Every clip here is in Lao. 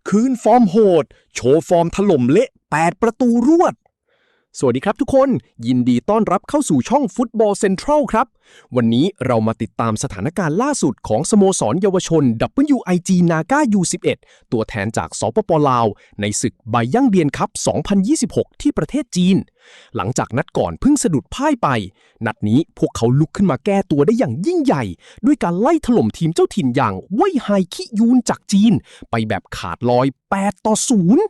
คืนฟอร์มโหด โชว์ฟอร์มถล่มเละ แปด ประตูรวด สวัสดีครับทุกคน ยินดีต้อนรับเข้าสู่ช่อง Football Central ครับ วันนี้เรามาติดตามสถานการณ์ล่าสุดของสโมสรเยาวชน ดับเบิลยูไอจี นาก้า ยู สิบเอ็ด ตัวแทนจาก สปป ลาว ในศึก Baiyangdian Cup สองพันยี่สิบหก ที่ประเทศจีน หลังจากนัดก่อนเพิ่งสะดุดพ่ายไป นัดนี้พวกเขาลุกขึ้นมาแก้ตัวได้อย่างยิ่งใหญ่ ด้วยการไล่ถล่มทีมเจ้าถิ่นอย่างเว่ยไฮคิยูนจากจีน ไปแบบขาดลอย แปด ต่อ ศูนย์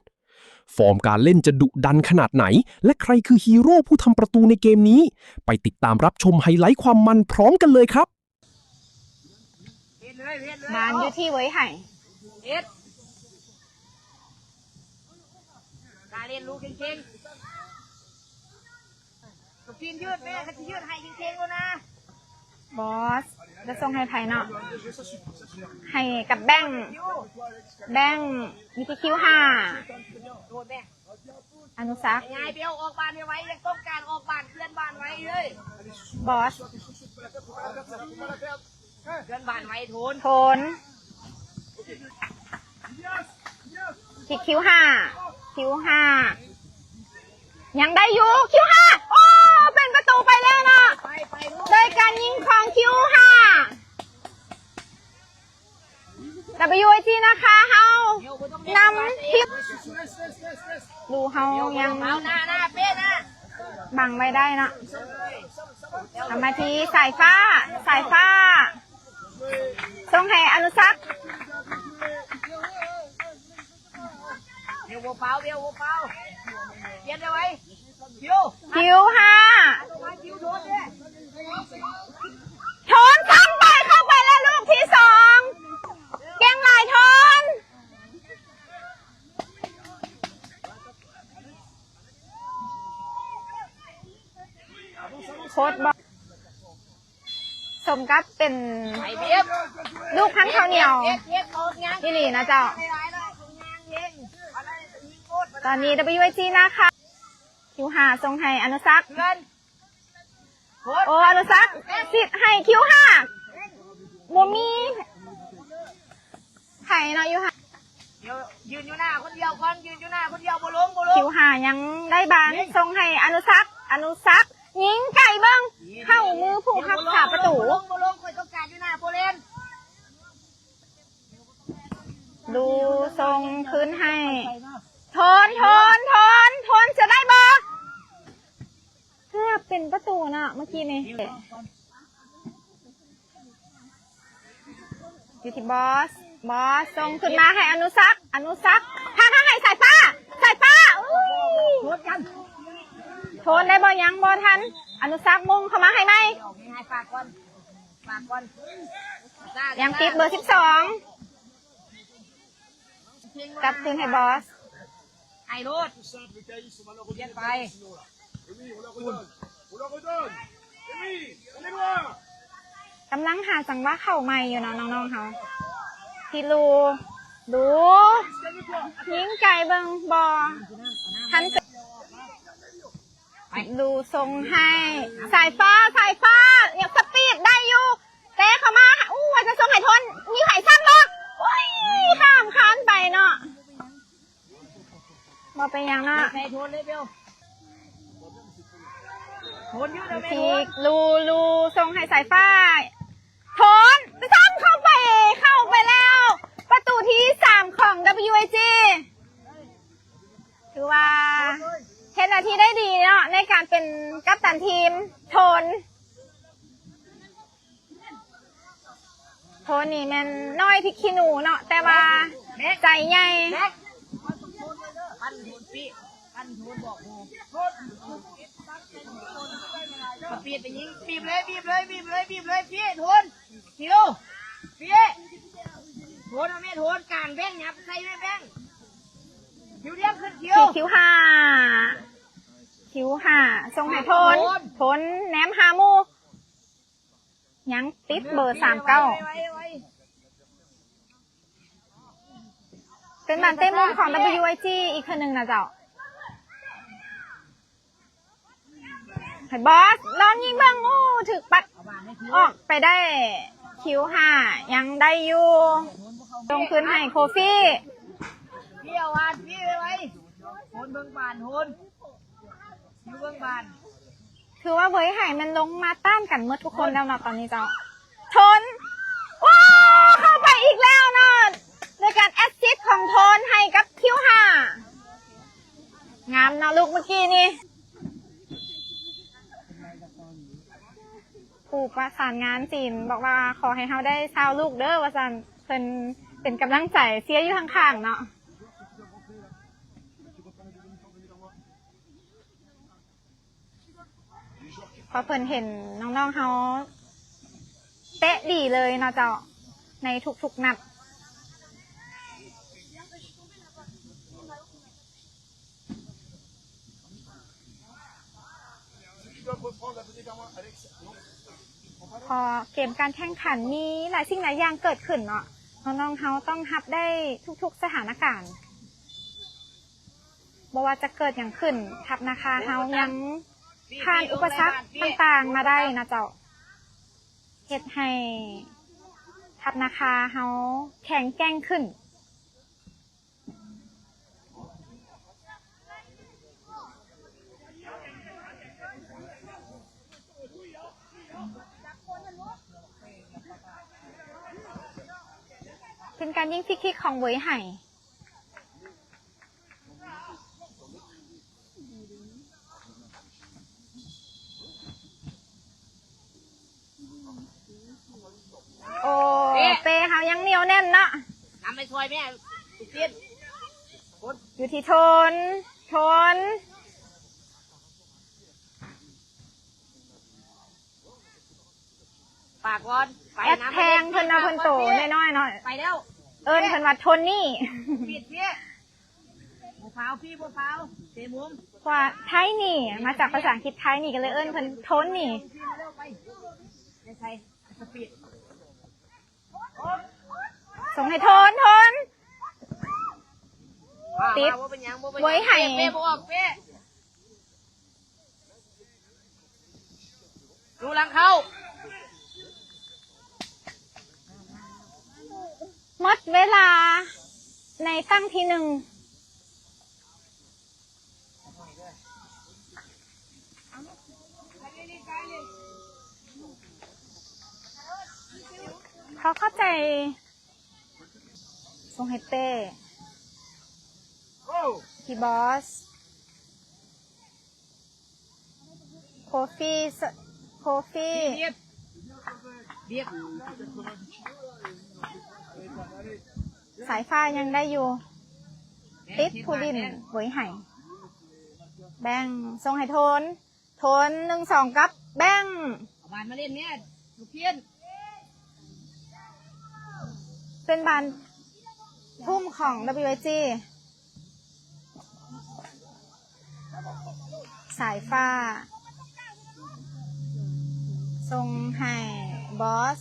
ฟอร์มการเล่นจะดุดันขนาดไหน และใครคือฮีโร่ผู้ทำประตูในเกมนี้ ไปติดตามรับชมไฮไลท์ความมันพร้อมกันเลยครับ ບານຢູ່ທີ່ເວີຍໄຮ ເຮັດ ກາເລ່ນລູກເກັ່ງໆ ຕົວຕີນຍືດແມ່ ຄັນຊິຍືດໃຫ້ເກັ່ງໆໂລດນະ ບອສ ຈະສົ່ງໃຫ້ໃຜເນາະ ໃຫ້ກັບແບັງ ແບັງ ມີທີ່ຄິວຫ້າ ໂດນແມ່ ອະນຸສັກ ຍາຍເບວ ອອກບານໄວໆ ຍັງຕ້ອງການອອກບານ ເຄື່ອນບານໄວເອີຍ ບອສ ເຄື່ອນບານໄວ ໂທນ ໂທນ ທີ່ຄິວຫ້າ ຄິວຫ້າ ຍັງໄດ້ຢູ່ ຄິວຫ້າ ໂອ້ ເປັນປະຕູໄປແລ້ວເນາະ ໂດຍການຍິງຂອງຄິວຫ້າ ດັບເບິນຢູໄອຈີ ນາຄາເຮົານຳທີມ ດູເຮົາຍັງບັງໄວ້ໄດ້ເນາະ ເອົາມາທີ່ສາຍຟ້າ ສາຍຟ້າ ສົ່ງໃຫ້ອະນຸສັກ ເບວບໍ່ຟາວ ເບວບໍ່ຟາວ ປ່ຽນໄດ້ໄວ ຄິວ ຄິວຫ້າ ໂທນ ຊ້ຳໄປ ເຂົ້າໄປແລ້ວລູກທີສອງ ເກັ່ງຫຼາຍ ໂທນ ໂຄດບອ ສົມກັບເປັນລູກພັນເຂົ້າໜຽວອີ່ຫຼີນະເຈົ້າ. ຕອນນີ້ ດັບເບິນຢູໄອຈີ ນາຄາ ຄິວຫ້າ ສົ່ງໃຫ້ອະນຸສັກ ໂອ ອະນຸສັກ ສິດໃຫ້ຄິວຫ້າ ບໍ່ມີໃຜເນາະ ຢູ່ຫັ້ນ ຢືນຢູ່ໜ້າຄົນດຽວກ່ອນ ຢືນຢູ່ໜ້າຄົນດຽວ ບໍ່ລົງ ບໍ່ລົງ ຄິວຫ້າ ຍັງໄດ້ບານ ສົ່ງໃຫ້ອະນຸສັກ ອະນຸສັກ ຍິງໄກເບິ່ງ ເຂົ້າມືຜູ້ຮັກສາປະຕູ ບໍ່ລົງ ບໍ່ລົງ ຂ້ອຍຕ້ອງການຢູ່ໜ້າຜູ້ຫຼິ້ນ ດູສົ່ງຄືນໃຫ້ ໂທນ ໂທນ ໂທນ ໂທນ ຈະໄດ້ບໍ່? ເກືອບເປັນປະຕູເນາະ ເມື່ອກີ້ນີ້ ຢູ່ທີ່ບອສ ບອສ ສົ່ງຂຶ້ນມາໃຫ້ອະນຸສັກ ອະນຸສັກ ພາມາໃຫ້ສາຍຟ້າ ສາຍຟ້າ ອຸ້ຍ ໂທນ ໄດ້ບໍ່? ຍັງບໍ່ທັນ ອະນຸສັກ ມົງເຂົ້າມາໃຫ້ໃໝ່ ຍັງຕິດເບີສິບສອງ ກັບຄືນໃຫ້ບອສ ໃຫ້ໂລດ ປ່ຽນໄປ ກຳລັງຫາຈັງຫວະເຂົ້າໃໝ່ຢູ່ເນາະ ນ້ອງໆເຮົາ ທີ່ລູ ດູ ຍິງໄກເບິ່ງ ບໍ່ທັນ ລູສົ່ງໃຫ້ ສາຍຟ້າ ສາຍຟ້າ ຍັງສະປີດໄດ້ຢູ່ ເຕະເຂົ້າມາ ອູ້ ວ່າຈະສົ່ງໃຫ້ໂທນ ມີໃຜຊ້ຳບໍ່? ໂອ້ຍ ຂ້າມຄານໄປເນາະ ບໍ່ເປັນຫຍັງເນາະ ໃສ່ໂທນເລີຍ ເບວ ໂທນຢູ່ນະ ແມ່ ທີ່ ໂທນ ລູ ລູສົ່ງໃຫ້ສາຍຟ້າ ໂທນ ຊ້ຳເຂົ້າໄປ ເຂົ້າໄປແລ້ວ ປະຕູທີສາມຂອງ ດັບເບິນຢູໄອຈີ ຖືວ່າເຮັດໜ້າທີ່ໄດ້ດີເນາະ ໃນການເປັນກັບຕັນທີມ ໂທນ ໂທນນີ້ແມ່ນນ້ອຍພິກຂີ້ໜູເນາະ ແຕ່ວ່າໃຈໃຫຍ່ ສະປີດໄປຍິງ ບີບເລີຍ ບີບເລີຍ ບີບເລີຍ ບີບເລີຍ ພີ້ ໂທນ ຄິວ ພີ້ ໂທນ ເອົາແມ່ ໂທນ ກາງແບ່ງ ຫຍັບໃສ່ແມ່ ແບ່ງ ຄິວ ດຽວຂຶ້ນ ຄິວ ທີ່ ຄິວຫ້າ ຄິວຫ້າ ສົ່ງໃຫ້ໂທນ ໂທນ ໂທນ ແນມຫາໝູ່ ຍັງຕິດເບີສາມເກົ້າ ເປັນບານເຕະມຸມຂອງ ດັບເບິນຢູໄອຈີ ອີກເທື່ອໜຶ່ງນະເຈົ້າ ໃຫ້ບອສລອງຍິງເບິ່ງ ໂອ້ ຖືກປັດອອກໄປໄດ້ ຄິວຫ້າ ຍັງໄດ້ຢູ່ ສົ່ງຄືນໃຫ້ໂຄຟີ ງບານໂທນ ຢູ່ເບື້ອງບານ ຖືວ່າເຫວີຍໄຫ່ແມ່ນລົງມາຕ້ານກັນໝົດທຸກຄົນແລ້ວເນາະຕອນນີ້ເຈົ້າ. ໂທນ ວ້າວ ເຂົ້າໄປອີກແລ້ວເນາະ ໂດຍການແອັດຊິດຂອງໂທນໃຫ້ກັບຄິວຫ້າ ງາມເນາະລູກເມື່ອກີ້ນີ້. ຜູ້ປະສານງານຈີນບອກວ່າ ຂໍໃຫ້ເຮົາໄດ້ຊາວລູກເດີ ວ່າຊັ້ນ. ເພິ່ນເປັນກຳລັງໃຈເຊຍຢູ່ຂ້າງໆເນາະ. ເພາະເພິ່ນເຫັນນ້ອງໆເຮົາເຕະດີເລີຍເນາະເຈົ້າ ໃນທຸກໆນັດ. ເພາະເກມການແຂ່ງຂັນມີຫຼາຍສິ່ງຫຼາຍຢ່າງເກີດຂຶ້ນເນາະ, ນ້ອງໆເຮົາຕ້ອງຮັບໄດ້ທຸກໆສະຖານະການ. ບໍ່ວ່າຈະເກີດຫຍັງຂຶ້ນ, ທັບນາຄາເຮົາຍັງຜ່ານອຸປະສັກຕ່າງໆມາໄດ້ນະເຈົ້າ, ເຮັດໃຫ້ທັບນາຄາເຮົາແຂງແກ່ງຂຶ້ນ. ເປັນການຍິງຟຣີຄິກຂອງເຫວີຍໄຫ່. ໂອ້ ເປ້ ເປ້ເຮົາຍັງໜຽວແໜ້ນເນາະ. ນຳໄປຊ່ອຍແມ່ ລູກຊີ້ນ ຢູ່ທີ່ໂທນ ໂທນ. ປາກກ່ອນ ໄປ ແອັດແພງເພິ່ນເນາະ, ເພິ່ນໂຕນ້ອຍໆເນາະ, ໄປແລ້ວ ເອີ້ນເພິ່ນວ່າໂທນີ້. ປິດພີ່ ບໍ່ຟາວພີ່ ບໍ່ຟາວ ເຕະມຸມ. ເພາະວ່າໄທນີ້ ມາຈາກພາສາອັງກິດໄທນີ້ ກໍເລີຍເອີ້ນເພິ່ນໂທນີ້. ໄປ ໄປໃສ່ສະປີດ ສົ່ງໃຫ້ໂທນ ໂທນ ຕິດ ບໍ່ເປັນຫຍັງ ບໍ່ເປັນຫຍັງ ເຫວີຍໄຫ່ ເປ້ ເປ້ ບໍ່ອອກ ເປ້. ດູຫຼັງເຂົ້າ. ໝົດເວລາໃນຕັ້ງທີໜຶ່ງ. ຂໍຂອບໃຈ. ສົ່ງໃຫ້ເປ້ ທີ່ບອສ. ໂຄຟີ ໂຄຟີ ສາຍຟ້າຍັງໄດ້ຢູ່ ຕິດຜູ້ຫຼິ້ນເຫວີຍໄຫ່. ແບ່ງສົ່ງໃຫ້ໂທນ ໂທນ ໜຶ່ງສອງ ກັບແບ່ງ. ເອົາບານມາຫຼິ້ນແມ່ ລູກເພຍນ. ເປັນບານທຸ່ມຂອງ WIG. ສາຍຟ້າ ສົ່ງໃຫ້ບອສ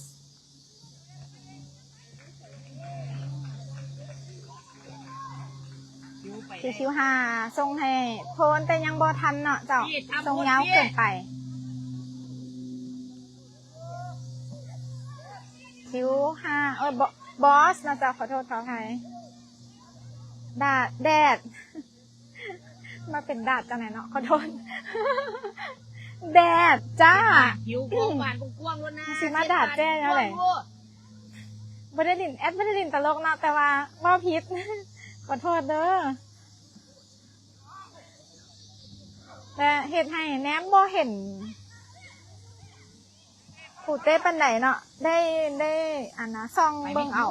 ທີ່ຄິວຫ້າ ສົ່ງໃຫ້ໂທນ ແຕ່ຍັງບໍ່ທັນເນາະເຈົ້າ, ສົ່ງຍາວເກີນໄປ. ຄິວຫ້າ ເອີຍ ບອສເນາະເຈົ້າ, ຂໍໂທດ ຂໍອະໄພ. ດາດ ແດດ ມາເປັນດາດຈັ່ງໃດເນາະ, ຂໍໂທດ. ແດດຈ້າ. ຄິວກວ້າງໆ ກວ້າງໆໂລດນະ, ຊິມາດາດແຈ້ແນວໃດ? ບໍ່ໄດ້ຫຼິ້ນ ແອັດບໍ່ໄດ້ຫຼິ້ນຕະຫຼົກເນາະ, ແຕ່ວ່າເວົ້າຜິດ ຂໍໂທດເດີ. ແລະ ເຮັດໃຫ້ແນມບໍ່ເຫັນຜູ້ເຕະປານໃດເນາະ, ໄດ້ ໄດ້ ອັນນະ ສ່ອງເບິ່ງເອົາ.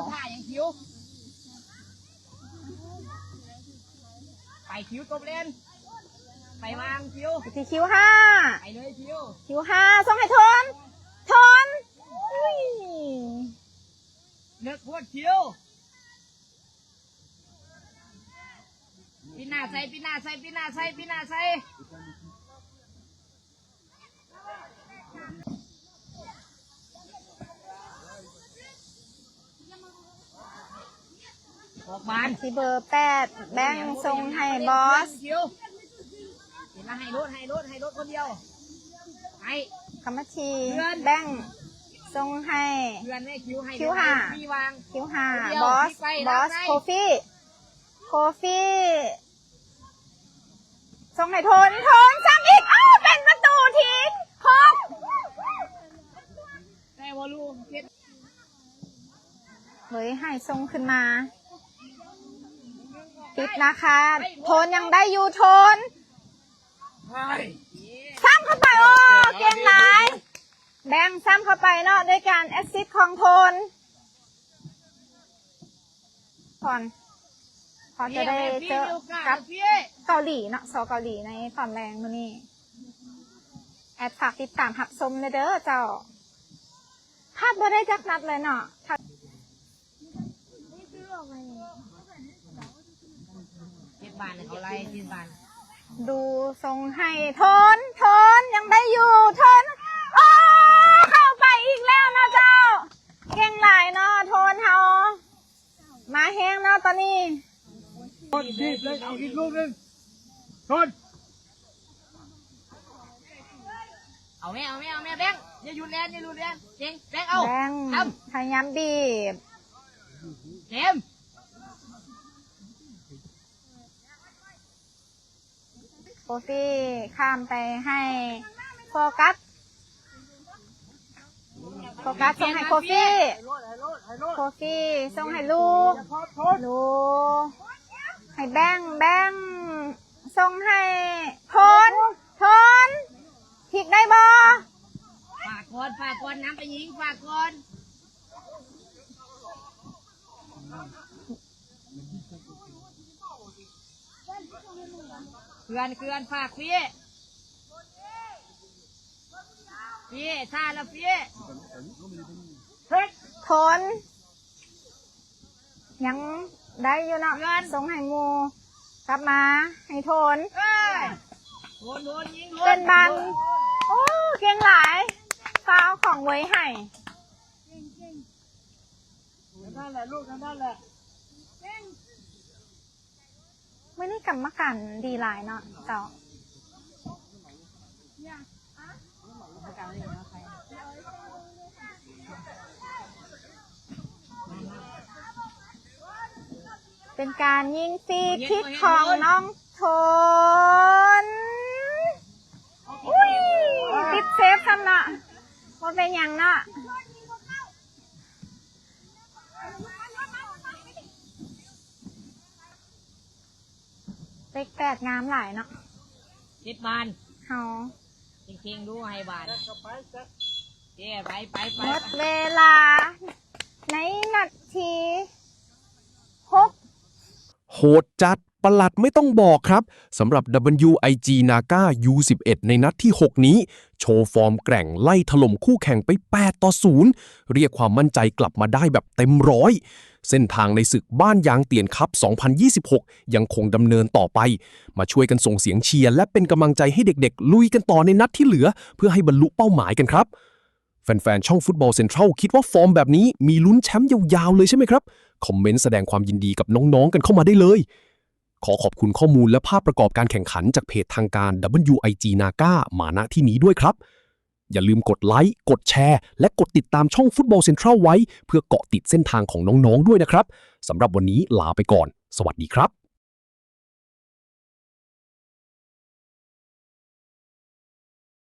ໄປຄິວ ຕົບແລ່ນ ໄປວາງຄິວ ທີ່ຄິວຫ້າ ໄປເລີຍຄິວ ຄິວຫ້າ ສົ່ງໃຫ້ໂທນ ໂທນ ອຸ້ຍ ເລິກໂພດຄິວ. ປິດໜ້າໃສ່ ປິດໜ້າໃສ່ ປິດໜ້າໃສ່ ປິດໜ້າໃສ່. ອອກບານ ທີ່ເບີແປດ ແບ່ງສົ່ງໃຫ້ບອສ ເຫັນລະ ໃຫ້ໂລດ ໃຫ້ໂລດ ໃຫ້ໂລດຄົນດຽວ ໃຫ້ ກຳມະທີ ແບ່ງສົ່ງໃຫ້ ຄິວຫ້າ ຄິວຫ້າ ບອສ ບອສ ໂຄຟີ ໂຄຟີ ເ ສົ່ງໃຫ້ໂທນ ໂທນຊ້ຳອີກ ອ້າວ ເປັນປະຕູທີ່ຂອງ ແຕ່ວ່າລູກເຮັດ ເວີຍໄຫສົ່ງຂຶ້ນມາ ຕິດນາຄາ ໂທນຍັງໄດ້ຢູ່ ໂທນ ຊ້ຳເຂົ້າໄປ ໂອ້ ເກັ່ງຫຼາຍ ແບງຊ້ຳເຂົ້າໄປເນາະ ດ້ວຍການແອັດຊິດຂອງໂທນ ກ່ອນ ເຮົາຈະໄດ້ເຈີກັບເກົາຫຼີເນາະ ຊາວເກົາຫຼີໃນຕອນແລງມື້ນີ້ ແອັດຝາກຕິດຕາມຮັບຊົມແດ່ເດີເຈົ້າ ພາດບໍ່ໄດ້ຈັກນັດເລີຍເນາະ ເຈັດບານ ເຂົາໄລ່ເຈັດບານ ດູສົ່ງໃຫ້ໂທນ ໂທນ ຍັງໄດ້ຢູ່ ໂທນ ໂອ້ ເຂົ້າໄປອີກແລ້ວເນາະເຈົ້າ ເກັ່ງຫຼາຍເນາະ ໂທນເຮົາ ມາແຮງເນາະຕອນນີ້ ໂທນ ທີບເລີຍ ເອົາອີກລູກໜຶ່ງ ໂທນ ເອົາແມ່ ເອົາແມ່ ເອົາແມ່ ແບງ ຢ່າຢຸດແລ່ນ ຢ່າຢຸດແລ່ນ ເກັ່ງ ແບງ ເອົາ ແບງ ທຳ ພະຍາຍາມບີບ ເຈມ ໂຄຟີ້ຂ້າມໄປໃຫ້ໂຟກັສ ໂຟກັສສົ່ງໃຫ້ໂຄຟີ້ ໂຄຟີ້ສົ່ງໃຫ້ລູ ລູ ໃຫ້ແບງ ແບງສົ່ງໃຫ້ໂທນ ໂທນ ພິກໄດ້ບໍ່? ຝາກກ່ອນ ຝາກກ່ອນ ນຳໄປຍິງ ຝາກກ່ອນ ເຂື່ອນ ເຂື່ອນ ຝາກຟີ້ ຟີ້ ຖ້າລະຟີ້ ໂທນ ຍັງໄດ້ຢູ່ເນາະ ສົ່ງໃຫ້ໝູ່ ກັບມາໃຫ້ໂທນ ໂທນ ໂທນ ຍິງ ໂທນ ເປັນບານ ໂອ້ ເກັ່ງຫຼາຍ ຟາວຂອງເວີຍໄຫ ນັ້ນແຫຼະລູກ ນັ້ນແຫຼະ ມື້ນີ້ກຳມະການດີຫຼາຍເນາະເຈົ້າ ເປັນການຍິງຟຣີຄິກຂອງນ້ອງໂທນ ອຸ້ຍ ຕິດເຊຟຊ້ຳເນາະ ບໍ່ເປັນຫຍັງເນາະ. ເລກແປດງາມຫຼາຍເນາະ ເຈັດບານ ເຮົາ ເກັ່ງໆ ດູໃຫ້ບານ ເຈ້ ໄປ ໄປ ໄປ ໝົດເວລາໃນນາທີຫົກ ໂຫດจัด ปลัดไม่ต้องบอกครับ สำหรับ ดับเบิลยูไอจี นาก้า ยู สิบเอ็ด ในนัดที่ หก นี้ โชว์ฟอร์มแกร่งไล่ถล่มคู่แข่งไป แปดต่อศูนย์ เรียกความมั่นใจกลับมาได้แบบเต็มร้อย เส้นทางในศึกบ้านยางเตียนคัพ สองพันยี่สิบหก ยังคงดำเนินต่อไป มาช่วยกันส่งเสียงเชียร์และเป็นกำลังใจให้เด็กๆ ลุยกันต่อในนัดที่เหลือ เพื่อให้บรรลุเป้าหมายกันครับ แฟนๆ ช่อง Football Central คิดว่าฟอร์มแบบนี้มีลุ้นแชมป์ยาวๆ เลยใช่ไหมครับ คอมเมนต์แสดงความยินดีกับน้องๆ กันเข้ามาได้เลย ขอขอบคุณข้อมูลและภาพประกอบการแข่งขันจากเพจทางการ ดับเบิลยูไอจี นาก้า มา ณ ที่นี้ด้วยครับ อย่าลืมกดไลค์ กดแชร์ และกดติดตามช่อง Football Central ไว้ เพื่อเกาะติดเส้นทางของน้องๆ ด้วยนะครับ สำหรับวันนี้ลาไปก่อน สวัสดีครับ